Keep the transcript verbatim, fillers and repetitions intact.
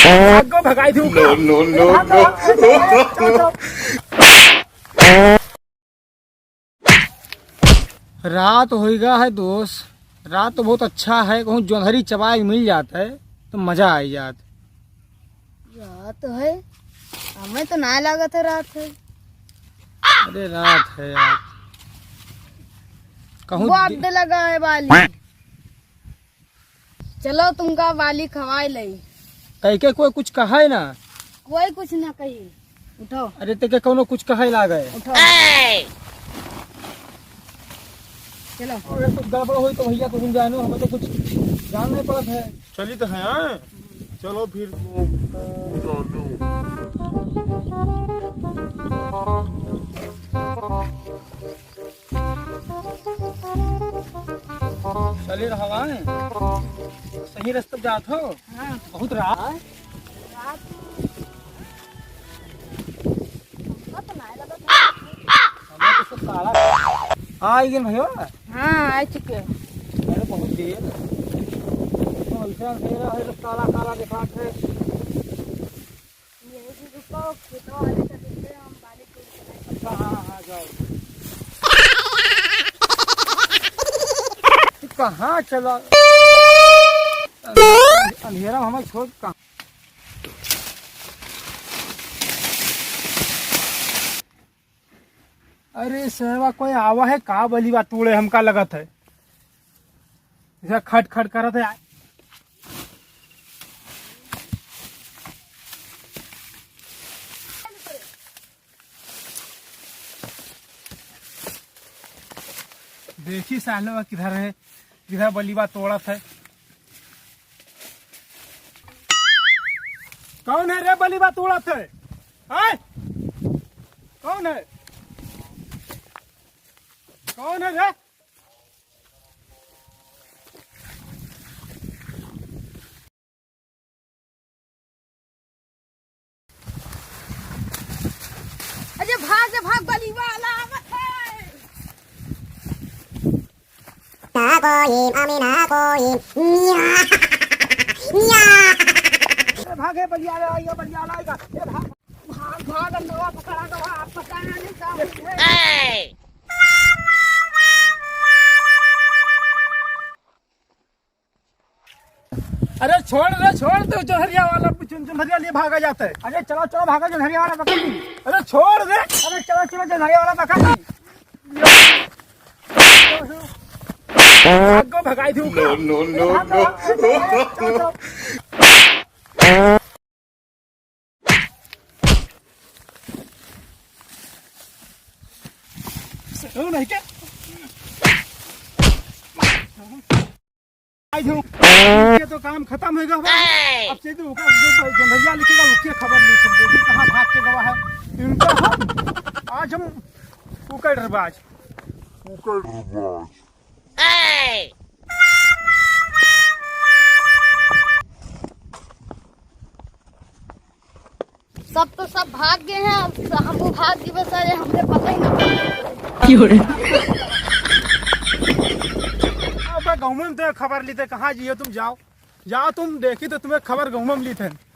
भागो, भगाई थी ऊपर। No, no, no, no। रात होइगा है दोस्त, रात तो बहुत अच्छा है, कहूँ जोंधरी चबाए मिल जात है तो मजा आई जात। रात है, हमें तो ना लागत है रात है। अरे रात है यार, कहूँ वो दि- अब लगा है बाली। चलो तुमका बाली खवाए लई। कह के कोई कुछ कहा है ना? कोई कुछ ना कही। उठाओ। अरे ते के कौनो कुछ कहे लागे? उठाओ। चलो। अरे कुछ गड़बड़ होई तो भैया तुम जानो, हमें तो कुछ जान नहीं पड़त है। चली तो है, हाँ? चलो फिर। चले रहवा है। सही रास्ता जात हो। हाँ। बहुत रात। रात। हमका तो नाय लगत है। हमें तो सब काला। आ, आई गए भैया। हाँ, आ चुके हैं। अरे, बहुत देर। तो ऐसा अंधेरा है, सब काला, काला दिखात है। यही से रुको, खेतवा वाले से पूछते हैं, हम बाली तोड़ के लाएंगे। अच्छा, हाँ, हाँ, जाओ। तू कहाँ चला? अंधेरा में हमें छोड़ कहाँ? अरे सेवा, कोई आवा है का बलिवा तोड़े, हमका लगत है। जैसा खट खट करत है। देखी सालो किधर है, किधर बलिवा तोड़त है। कौन है रे बलिवा तोड़त है? आय? कौन है? कौन है रे? अरे भाग रे भाग, बलिवा वाला आवत है। ना कोई, अमी ना कोई, मिया, मिया। अरे भाग, ए बलिया वाला आएगा, बलिया वाला आएगा। ए भाग, भाग, भाग, अंधवा पकड़ा गवा, आप पता नहीं क्या होई है। अरे छोड़ रे, छोड़ दे, जोंधरिया वाला, जों-, जोंधरिया लिए भागा जाता है। अरे चलो, चलो, भागा, जोंधरिया वाला पकड़ ली। अरे छोड़ दे। अरे चलो, चलो, जोंधरिया वाला पकड़ ली। भागो, भगाई थी ऊपर। No, no, no, no। चलो, चलो। सुनो नहीं क्या? आई हूँ। ये तो काम खतम होइगा। अब से तो ओका जो जोंधरिया लिखेगा, ओके खबर ली, तुम देखी कहाँ भाग के गवा है। इनका हम, आज हम उकड़ रहे आज। उकड़ रहे आज। सब तो सब भाग गए हैं, अब हमहू भाग जीवे सारे, हमरे पता ही ना चला। क्यों रे? अब गाँव में तो खबर ली थे, कहाँ जियो तुम, जाओ, जाओ तुम, देखी तो तुम्हें खबर गाँव में ली थे।